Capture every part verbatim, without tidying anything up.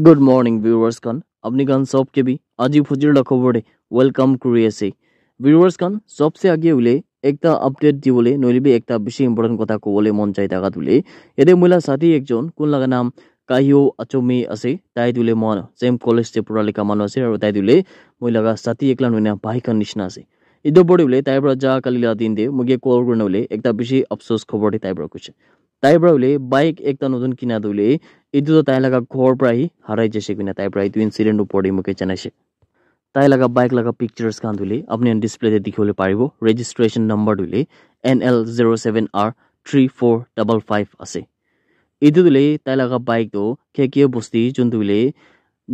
Good morning, viewers khan. Apni khan sob ke bhi aji phujir la khobor de welcome kuri ase. Viewers khan, sobse age hoile ekta update dibole, nohoile bi ekta bishi important kotha kobole mon jai thaka tu hoile, yate moi la sathi ekjon, kun laga naam Kaio Achomi ase, tai tu hoile moi same college te pura lika manu ase, aru tai tu hoile moi laga sathi ekla nohoina bhai khan nishina ase. Etu opor te hoile tai para ja kali la din te moi ke call kurina hoile ekta bishi afsos khobor de tai para koise. Tai para hoile bike ekta notun kina tu hoile, etu tu tai laga ghor para hi harai jaise koina tai para etu incident opor te moi ke janaise. Tai laga bike laga pictures khan tu hoile apni khan display te dikhi bole paribo. Registration number tu hoile N L zero seven R three four double five ase. Etu tu hoile tai laga bike tu Khekie bosti, jun tu hoile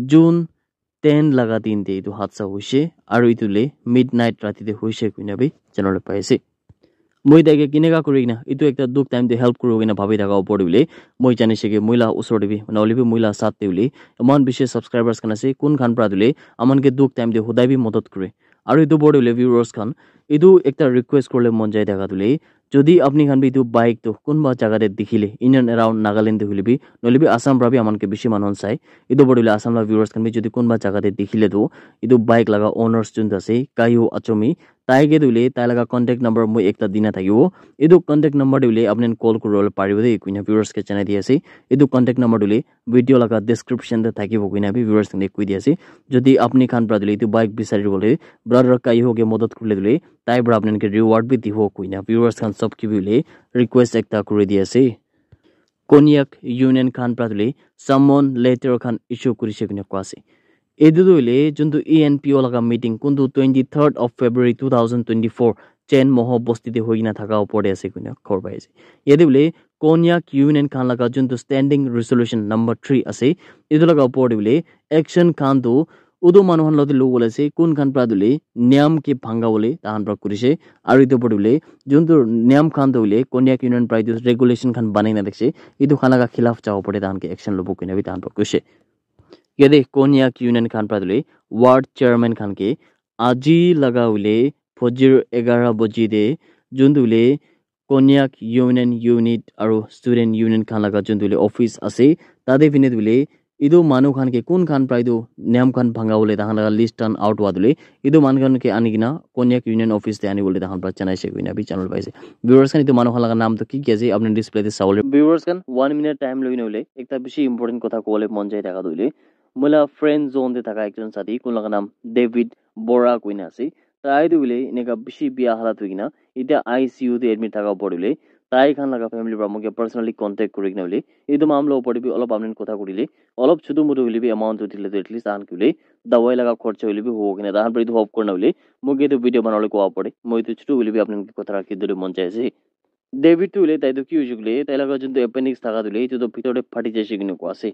June ten laga din te etu hadsa hoise, aru etu hoile midnight rati te hoise koina bi janabole pai ase. Moi tai ke kineka kuri kena etu ekta dukh time te help kuri kena bhabi thaka opor te hoile, moi jani se ke moi la usor te bi, na hoile bi moi la sat te hoile, eman bishi subscribers khan ase, kun khan para tu hoile aman ke dukh time te hodai bi madad kure. Aru etu opor te hoile viewers khan, etu ekta request kuribole mon jai thaka tu hoile, jodi apni khan bi etu bike tu kunba jaga te dikhile, in and around Nagaland te hoile bi, nohoile bi Assam para bi aman ke bishi manu khan sai, etu opor te hoile Assam la viewers khan bi jodi kunba jaga te dikhile tu, etu bike laga owners jun tu ase, Kaio Achomi, tai ke tu hoile tai laga contact number moi ekta dina thakibo. Etu contact number te hoile apni khan call kuribole paribo de koina viewers ke janai di ase. Etu contact number tu hoile video laga description te thakibo koina bi viewers khan ke koi di ase. Jodi apni khan para tu hoile etu bike bisari bole brother Kaio ke madad kurile tu hoile, tai para apni khan ke reward bi dibo koina viewers khan sob ke bi hoile request ekta kuri di ase. Konyak Union khan para tu hoile summon letter khan issue kurise koina koa ase. Etu tu hoile juntu E N P O laga meeting kuntu twenty third of February two thousand twenty four Chen Moho bosti te hoi kena thaka opor te ase koina khobor pai ase. Yate hoile Konyak Union khan laga juntu standing resolution number three ase, etu laga opor te hoile action khan tu utu manu khan lote lobole ase, kun khan para tu hoile niyam ke bhanga bole tahan para kurise, aru etu opor te hoile juntu niyam khan tu hoile Konyak Union para etu regulation khan banai na thakise, etu khan laga khilaf ja opor te tahan ke action lobo koina bi tahan para koise. Yate Konyak Union khan para tu hoile ward chairman khan ke aji laga hoile fojir eghara baji te juntu hoile Konyak Union Unit aru Student Union khan laga juntu hoile office ase, tate phine tu hoile etu manu khan ke kun khan para etu niyam khan bhanga bole tahan laga list khan out hua tu hoile etu manu khan ke ani kena Konyak Union office te ani bole tahan para janai se koina bi janabole pai ase. Viewers khan, etu manu khan laga naam tu ki ki ase apni display te sabole. Viewers khan, one minute time loi na hoile ekta bishi important kotha kobole mon jai thaka tu hoile, moi la friend zone te thaka ekjon sathi, kun laga naam David Bora koina ase. Tai tu hoile eneka bishi bia halat hoi kena, etia I C U te admit thaka opor te hoile, tai khan laga family para moi ke personally contact kuri kena hoile, etu mamla opor te bi olop apni khan kotha kurile, olop chutu mutu hoile bi amount tu dile tu at least tahan ke hoile dawai laga khorcha hoile bi hobo koina tahan para etu hope kurina hoile, moi ke etu video banabole koa opor te, moi etu chutu hoile bi apni khan ke kotha rakhi dile mon jai ase. David tu hoile tai tu ki hoise koile, tai laga juntu appendix thaka tu hoile, etu tu bhitor te phati jaise koina koa ase.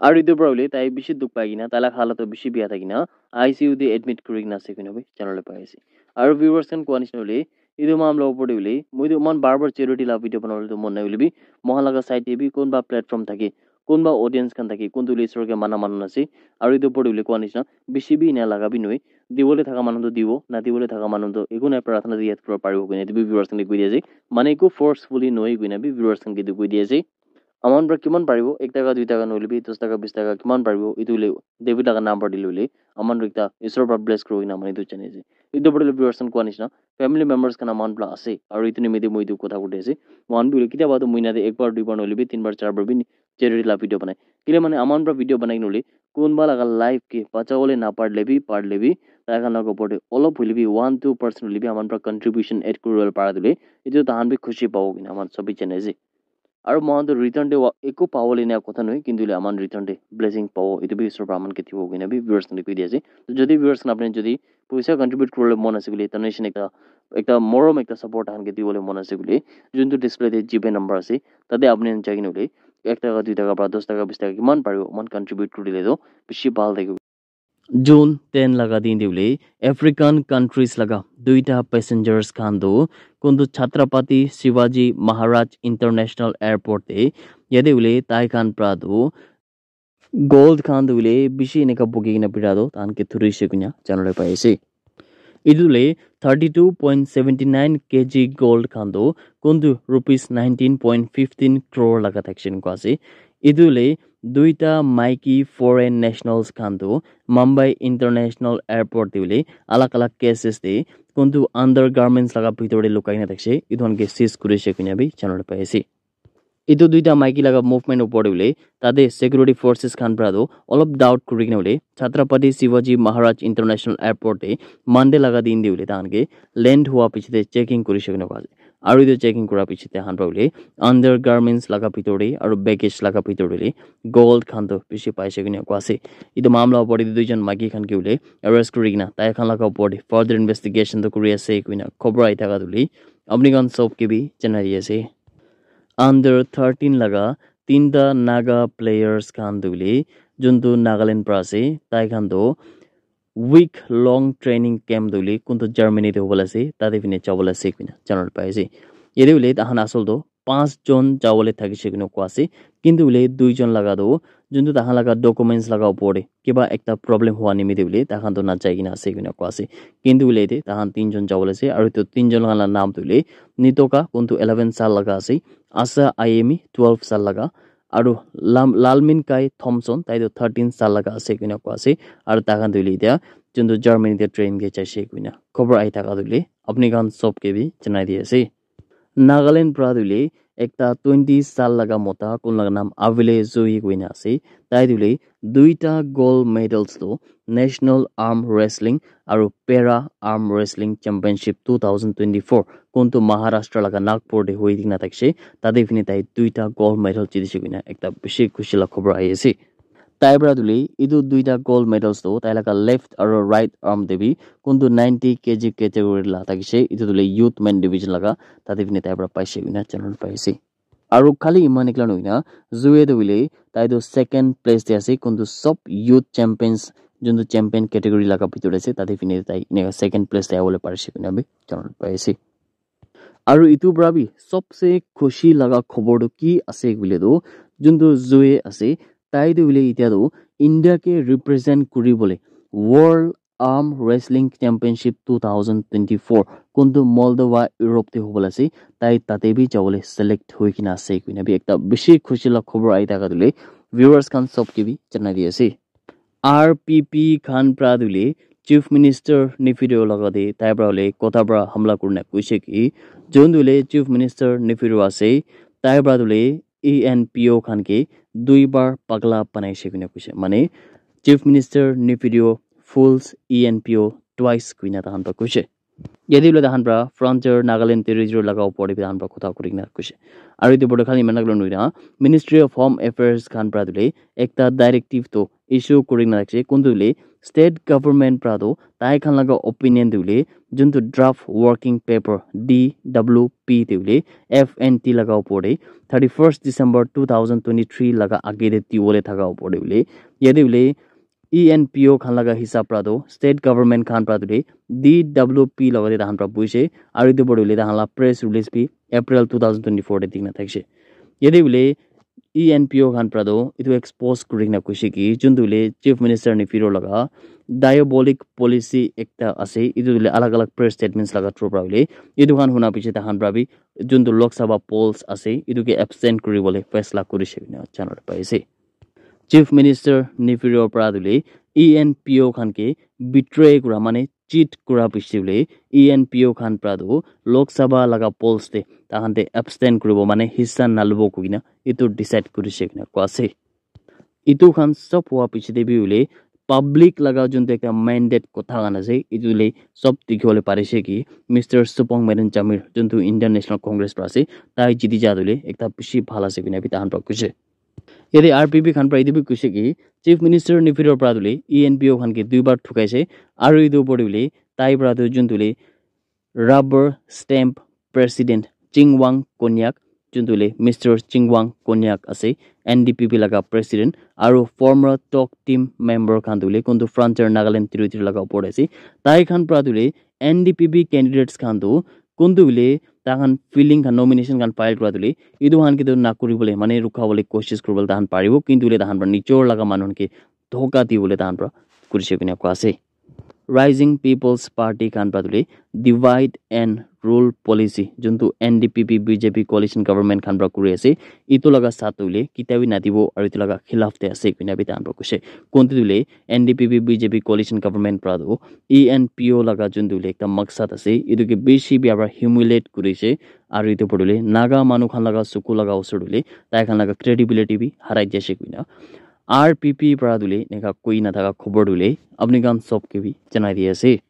Aru etu para hoile tai bishi dukh pai kena, tai laga halat tu bishi bia thaki na, I C U te admit kuri kena ase koina bi janabole pai ase. Aru viewers khan koa nishina hoile, etu mamla opor te hoile, moi tu eman bar bar charity la video banabole tu mon nai hoile bi, moi khan laga side te bi kunba platform thake, kunba audience khan thake, kuntu hoile isor ke mana manu na ase. Aru etu opor te hoile koa nishina, bishi bi ena laga bi nohoi, dibole thaka manu tu dibo, na dibole thaka manu tu eku nai, prarthana tu yat kuribo paribo koina etu bi viewers khan ke koi di ase. Mane eku forcefully nohoi koina bi viewers khan ke etu koi di ase. Aman para kiman paribo, ek taka, dui taka nohoile bi, dos taka, bis taka, kiman paribo, etu hoile David laga naam para dile hoile, aman para ekta isor para bless kuribo koina manu etu jani ase. Etu opor te viewers khan koa nishina, family members khan aman para ase, aru etu nimite moi etu kotha kuri ase. Moi khan bi hoile ketia ba tu mohina te ek bar, dui bar nohoile bi, tin bar, char bar bi charity la video banai. Kile mane aman para video banai kena hoile, kunba laga life ke bachawole na parile bi, parile bi, tai khan laga opor te olop hoile bi, one two percent hoile bi aman para contribution add kuribole para tu hoile, etu tahan bi khushi pabo koina aman sob bi jani ase. Aru moi khan tu return te wa-, eku pabole ena kotha nohoi, kintu hoile aman return te blessing pabo, etu bi isor para aman ke dibo koina bi viewers khan ke koi di ase. To jodi viewers khan apni jodi poisa contribute kuribole mon ase koile, donation ekta, ekta morom ekta support tahan ke dibole mon ase koile, juntu display te G Pay number ase, tate apni khan jai kena hoile ek taka, dui taka para dos taka, bis taka kiman paribo, eman contribute kuri dile tu bishi bhal thakibo. June ten laga din te hoile African countries laga duita passengers khan tu kuntu Chhatrapati Shivaji Maharaj International Airport te, yate hoile tai khan para tu gold khan tu hoile bishi eneka buki kena bira tu tahan ke thurise koina janabole pai ase. Etu hoile thirty two point seventy nine K G gold khan tu kuntu rupees nineteen point fifteen crore laga thakise koa ase. Etu hoile duita maiki foreign nationals khan tu Mumbai International Airport te hoile alag alag cases te kuntu undergarments laga bhitor te lukai na thakishe, etu khan ke seize kurishe koina bi janabole pai ase. Etu duita maiki laga movement opor te hoile tate security forces khan para tu olop doubt kuri kena hoile Chhatrapati Shivaji Maharaj International Airport te Monday laga din te hoile tahan ke land hua piche te checking kurishe koina koa ase. Aru etu checking kura piche te tahan para hoile undergarments laga bhitor te aru baggage laga bhitor te hoile gold khan tu bishi paishe koina koa ase. Etu mamla opor te duijon maiki khan ke hoile arrest kuri kena tai khan laga opor te further investigation tu kuri ase koina khobor ahi thaka tu hoile apni khan sob ke bi janai di ase. Under thirteen laga tinta Naga players khan tu hoile juntu Nagaland para ase, tai khan tu week long training camp tu hoile kuntu Germany te hobole ase, tate fine jabole ase koina janabole pai ase. Yate hoile tahan asol tu panch jon jabole thakishe koina koa ase, kintu hoile duijon laga tu juntu tahan laga documents laga opor te kiba ekta problem hua nimite hoile tahan tu najai kena ase koina koa ase. Kintu hoile yate tahan tinjon jabole ase aru etu tinjon khan la naam tu hoile Nitoka kuntu eleven sal laga ase, Asa Ayemi twelve sal laga, aru Lam- Lalmin Kai Thompson tai tu thirteen sal laga ase koina koa ase. Aru tahan tu hoile etia juntu Germany te train ke jaishe koina khobor ahi thaka tu hoile apni khan sob ke bi janai di ase. Nagaland para tu hoile ekta twenty sal laga mota kun laga naam Avile Zui koina ase. Tai tu hoile duita gold medals tu National Arm Wrestling aru Para Arm Wrestling Championship two thousand twenty-four kuntu Maharashtra laga Nagpur te hoi dikena thakishe, tate fine tai duita gold medal jitishe koina ekta bishi khushi la khobor ahi ase. Tai para tu hoile etu duita gold medals tu tai laga left aru right arm te bi kuntu ninety K G category la thakishe, etu tu hoile youth men division laga, tate fine tai para paishe koina janabole pai ase. Aru khali iman ekla nohoi na Zue tu hoile tai tu second place te ase, kuntu sob youth champions juntu champion category laga bhitor te ase, tate fine tai eneka second place te ahibole parishe koina bi janabole pai ase. Aru etu para bi sobse khushi laga khobor tu ki ase koile tu juntu Zue ase, tai tu hoile etia tu India ke represent kuribole World Arm Wrestling Championship two thousand twenty-four kuntu Moldova, Europe te hobole ase, tai tate bi jabole select hoi kena ase koina bi ekta bishi khushi la khobor ahi thaka tu hoile viewers khan sob ke bi janai di ase. R P P khan para tu hoile Chief Minister Neiphiu Rio laga te tai para hoile kotha para hamla kurina koishe ki, jun tu hoile Chief Minister Neiphiu Rio ase, tai para tu hoile E N P O khan ke dui bar pagla banaishe koina koishe. Mane Chief Minister Neiphiu Rio fools E N P O twice koina tahan para koishe. Yate hoile tahan para Frontier Nagaland Territory laga opor te bi tahan para kotha kuri kena koishe. Aru etu opor te khali iman ekla nohoi na Ministry of Home Affairs khan para tu hoile ekta directive tu issue kuri kena rakhishe, kuntu hoile state government para tu tai khan laga opinion tu hoile juntu draft working paper D W P tu hoile F N T laga opor te thirty-first December two thousand twenty-three laga age te dibole thaka opor te hoile yate hoile E N P O khan laga hisab para tu state government khan para tu hoile D W P laga te tahan para boishe, aru etu opor te hoile tahan la press release bi April two thousand twenty-four te dikena thakishe. Yate hoile E N P O khan para tu etu expose kuri kena koishe ki juntu hoile Chief Minister Neiphiu Rio laga diabolic policy ekta ase, etu hoile alag alag press statements laga through para hoile etu khan huna piche tahan para bi juntu Lok Sabha polls ase etu ke abstain kuribole faisla kurishe koina janabole pai ase. Chief Minister Neiphiu Rio para tu hoile E N P O khan ke betray kura mane cheat kura piche hoile E N P O khan para tu Lok Sabha laga polls te tahan te abstain kuribo mane hissa nalobo koina etu decide kurishe koina koa ase. Etu khan sob hua piche te bi hoile public laga juntu ekta mandate kotha khan ase, etu hoile sob dikhibole parishe ki Mister Supong Madan Jamir juntu Indian National Congress para ase, tai jiti ja tu hoile ekta bishi bhal ase koina bi tahan para koishe. Yate R P P khan para etu bi koishe ki Chief Minister Neiphiu Rio para tu hoile E N P O khan ke dui bar thukaishe, aru etu opor te hoile tai para tu juntu hoile rubber stamp president Chingwang Konyak, juntu hoile Mister Chingwang Konyak ase, N D P P laga president, aru former talk team member khan tu hoile kuntu Frontier Nagaland Territory laga opor te ase, tai khan para tu hoile N D P P candidates khan tu kuntu hoile tahan filing khan nomination khan file kura tu hoile etu khan ke tu na kuribole mane rukha bole koshish kuribole tahan paribo, kintu hoile tahan para nijor laga manu khan ke dhoka dibole tahan para kurishe koina koa ase. Rising People's Party khan pra tu hoile divide and rule policy juntu N D P P B J P coalition government khan pra kuri ase, itu laga sat tu hoile kitia bi nadibo aru itu laga khilaf te ase koina bi tahan pra koise. Kuntu tu hoile N D P P B J P coalition government pra tu E N P O laga juntu hoile ekta maksad ase, itu ke bishi bia pra humiliate kurise aru itu pura tu hoile Naga manu khan laga suku laga usor tu hoile tai khan laga credibility bi harai jaise koina R P P pra tu hoile eneka koi na thaka khobor tu hoile apni khan sob ke bi janai di ase.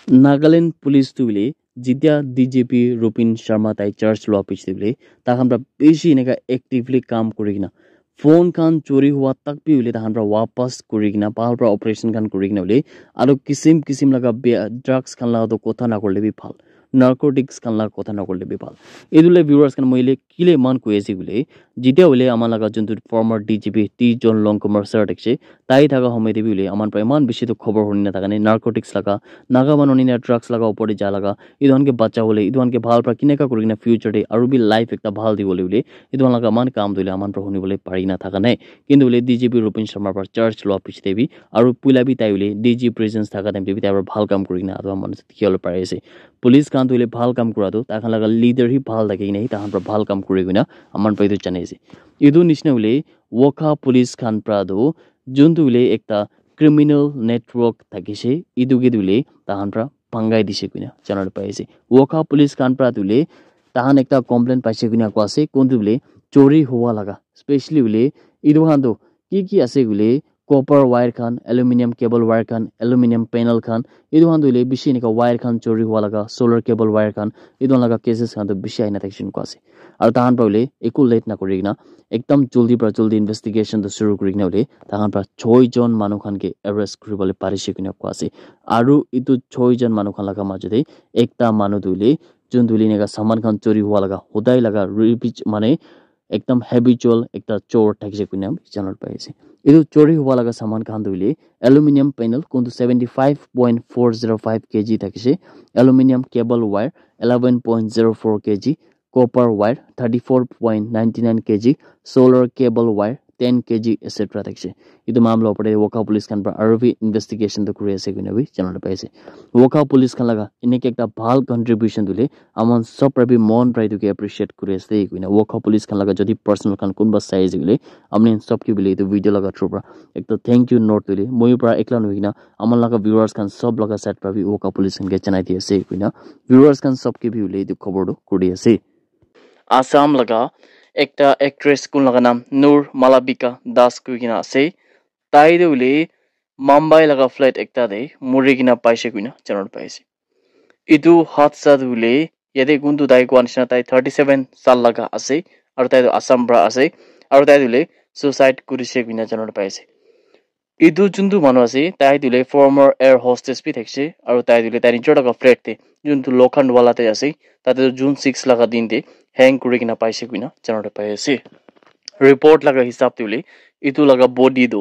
Nagaland police tu hoile jitia D G P Rupin Sharma tai charge lua piche tu hoile tai khan pra bishi eneka actively kam kuri kena phone khan chori hua tak bi hoile tai khan pra wapas kuri kena bhal pra operation khan kuri kena hoile aru kisim kisim laga bia drugs khan la toh kotha na korile bi bhal, narcotics khan la kotha na korile bi bhal. Etu le viewers khan moi le kile eman koi ase koile, jitia hoile ama laga juntu former D G P T John Longkumer sir thakise, tai thaka homoy te bi hoile aman pra eman bishi toh khobor huni na thaka nai, narcotics laga, Naga manu nina drugs laga upor te ja laga, etu khan ke bacha bole, etu khan ke bhal pra kineka kuri kena future te aru bi life ekta bhal di bole hoile, etu khan laga eman kam tu hoile aman pra huni bole pari na thaka nai. Kintu hoile D G P Rupin Sharma pra charge lua piche te bi aru puila bi tai hoile D G presence thaka time te bi tai pra bhal kam kuri kena aru manu dikhi bole pari ase. Police khan tu hoile bhal kam kura tu tai khan laga leader hi bhal thaki kena hi tai khan pra bhal kam kuri kena aman pra etu janai ase. Etu nishina hoile Wokha police khan pra tu juntu hoile ekta criminal network thakise, etu ke tu hoile tai khan pra bhangai dise koina jana pai ase. Wokha police khan pra tu hoile tai khan ekta complaint paise koina koi ase, kuntu hoile chori hua laga, specially hoile etu khan tu ki ki ase koile copper wire khan, aluminium cable wire khan, aluminium panel khan, etu khan tu hoile bishi eneka wire khan chori hua laga, solar cable wire khan, etu khan laga cases khan tu bishi ahi na thakishe koina koi ase. Aru tai khan pra hoile eku late na kuri kena ekdam jaldi pra jaldi investigation tu shuru kuri kena hoile tai khan pra choi jon manu khan ke arrest kuri bole parishe koina koi ase. Aru etu choi jon manu khan laga majo te ekta manu tu hoile juntu hoile eneka saman khan chori hua laga hodai laga repeat mane ekdam habitual ekta chor thakise koina bi jana pai ase. Etu chori hua laga saman khan tu hoile aluminium panel kuntu seventy five point four zero five K G thakise, aluminium cable wire eleven point zero four K G, copper wire thirty four point ninety nine K G, solar cable wire ten K G, et cetera thakise. Etu mamla opor te Wokha police khan pra aru bi investigation tu kuri ase koina bi jana pai ase. Wokha police khan laga eneka ekta bhal contribution tu hoile aman sob pra bi mon pra etu ke appreciate kuri ase koina. Wokha police khan laga jodi personal khan kunba sai ase koile apni sob ke bole etu video laga through pra ekta thank you note tu hoile moi pra ekla nohoi kena aman laga viewers khan sob laga side pra bi Wokha police khan ke janai di ase koina. Viewers khan sob ke bi hoile etu khobor tu kuri ase. Assam laga ekta actress kun laga naam Nur Malabika Das koi kena ase. Tai tu hoile Mumbai laga flat ekta te muri kena paise koina jana pai ase. Etu hadsa tu hoile yate kuntu tai koa nishina tai thirty seven saal laga ase, aru tai tu Assam pra ase, aru tai tu hoile suicide kurise koina jana pai ase. Etu juntu manu ase tai tu hoile former air hostess bi thakise, aru tai tu hoile tai nijor laga flat te juntu Lokhandwala te ase, tate tu June six laga din te hang kuri kena paise koina jana pai ase. Report laga hisab te hoile etu laga body tu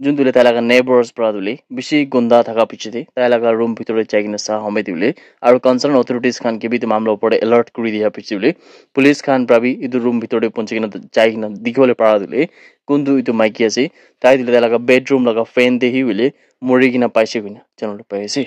juntu hoile tai laga neighbors pra tu hoile bishi gunda thaka piche te tai laga room bitor te jai kena sa home te hoile aru concern authorities khan ke bi etu mamla opor te alert kuri dia piche te hoile police khan pra bi etu room bitor te punchi kena jai kena dikhi bole para tu hoile kuntu etu maiki ase tai tu hoile tai laga bedroom laga fan te hi hoile muri kena paise koina jana pai ase.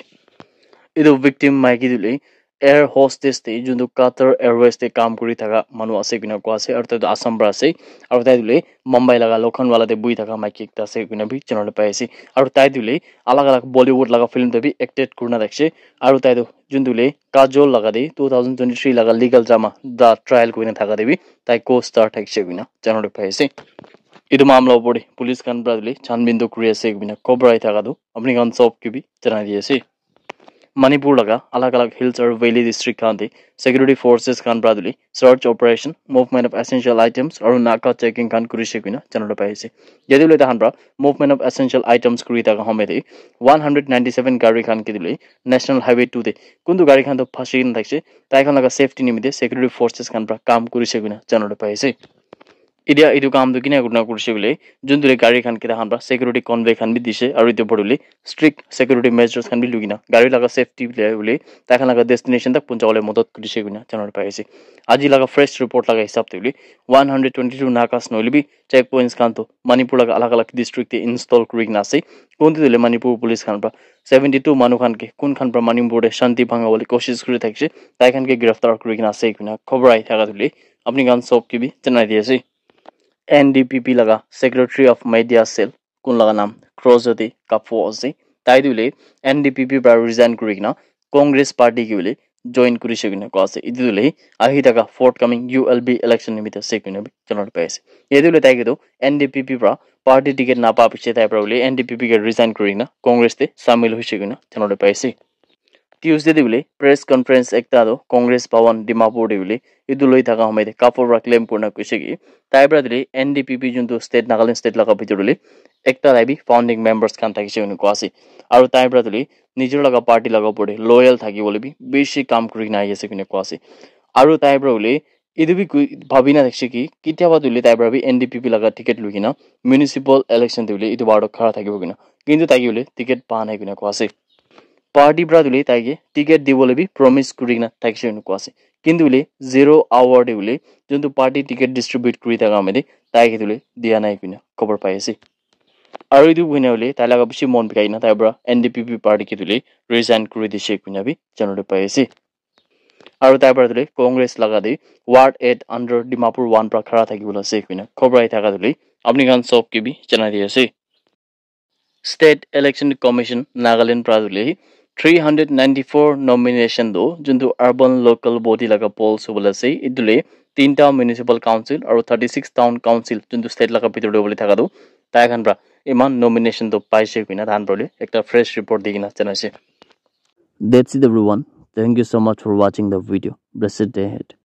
Etu victim maiki tu hoile air hostess te juntu Qatar Airways te kam kuri thaka manu ase koina koi ase aru tai tu Assam pra ase aru tai tu hoile Mumbai laga Lokhandwala te buhi thaka maiki ekta ase koina bi jana pai ase aru tai tu hoile alag alag Bollywood laga film te bi acted kurina thakise aru tai tu juntu hoile Kajol laga te two thousand twenty three laga Legal Drama The Trial koina thaka te bi tai co-star thakise koina jana pai ase. Etu mamla opor te police khan pra tu hoile chhanbin tu kuri ase koina khobor ahi thaka tu apni khan sob ke bi janai di ase. Manipur laga alag alag hills aru valley district khan te security forces khan pra tu hoile search operation, movement of essential items aru naka checking khan kurise koina jana pai ase. Yate hoile tai khan pra movement of essential items kuri thaka home te one hundred ninety seven gari khan ke tu hoile National Highway two te kuntu gari khan tu phasi kena thakise tai khan laga safety nimite security forces khan pra kam kurise koina jana pai ase. Etia etu kam tu kina kurina kurishe koile, juntu le gari khan kita khan pra security convoy khan bi dishe, aru etu opor tuli strict security measures khan bi lukina, gari laga safety le hoile tai khan laga destination tak puncha bole madad kurishe koina jana pai ase. Aji laga fresh report laga hisab te hoile one hundred twenty two nakas nohoile bi checkpoints khan tu Manipur laga alag alag district te install kurikena ase. Kuntu hoile Manipur police khan pra seventy two manu khan ke kun khan pra Manipur te shanti bhanga bole koshish kuri thakishe, tai khan ke giraftar kurikena ase koina khobor ahi thaka tu hoile apni khan sob ke bi janai di ase. N D P P laga Secretary of Media Cell, kun laga naam Crozati Kapfo ase, tai tu hoile N D P P pra resign kurikena Congress party ke hoile join kurishe koina koa ase. Etu tu hoile ahi thaka forthcoming U L B election nimite ase koina bi janabole pai ase. Etu hoile tai ke tu N D P P pra party ticket napa piche tai pra hoile N D P P ke resign kurikena Congress te samil hoishe koina janabole pai ase. Tuesday te hoile press conference ekta tu Congress Bhawan Dimapur te hoile etu loi thaka homai te Kapfo pra claim kurina koishe ki tai pra tu hoile N D P P juntu state, Nagaland state laga bitor te hoile ekta tai bi founding members khan thakishe koina koa ase. Aru tai pra tu hoile nijor laga party laga opor te loyal thaki bole bi bishi kam kurikena ahi ase koina koa ase. Aru tai pra hoile etu bi kui-, bhabi na thakishe ki ketia ba tu hoile tai pra bi N D P P laga ticket lukina municipal election te hoile etu bar to khara thakibo koina. Kintu tai ke hoile ticket pa nai koina koa ase. Party pra tu hoile tai ke ticket dibole bi promise kurikena thakishe koina koa ase. Kintu hoile zero hour te hoile juntu party ticket distribute kuri thaka homai te tai ke tu hoile dia nai koina khobor pai ase. Aru etu koina hoile tai laga bishi mon bikai kena tai pra N D P P party ke tu hoile resign kuri dishe koina bi janabole pai ase. Aru tai pra tu hoile Congress laga te Ward eight under Dimapur one pra khara thaki bole ase koina khobor ahi thaka tu hoile apni khan sob ke bi janai di ase. State Election Commission Nagaland pra tu hoile three hundred ninety four nomination tu juntu urban local body laga polls hobole ase, etu le tinta municipal council aru thirty six town council juntu state laga bitor te hobole thaka tu tai khan pra iman nomination tu paishe koina tai khan pra hoile ekta fresh report di kena janai ase. That's it everyone. Thank you so much for watching the video. Blessed day ahead.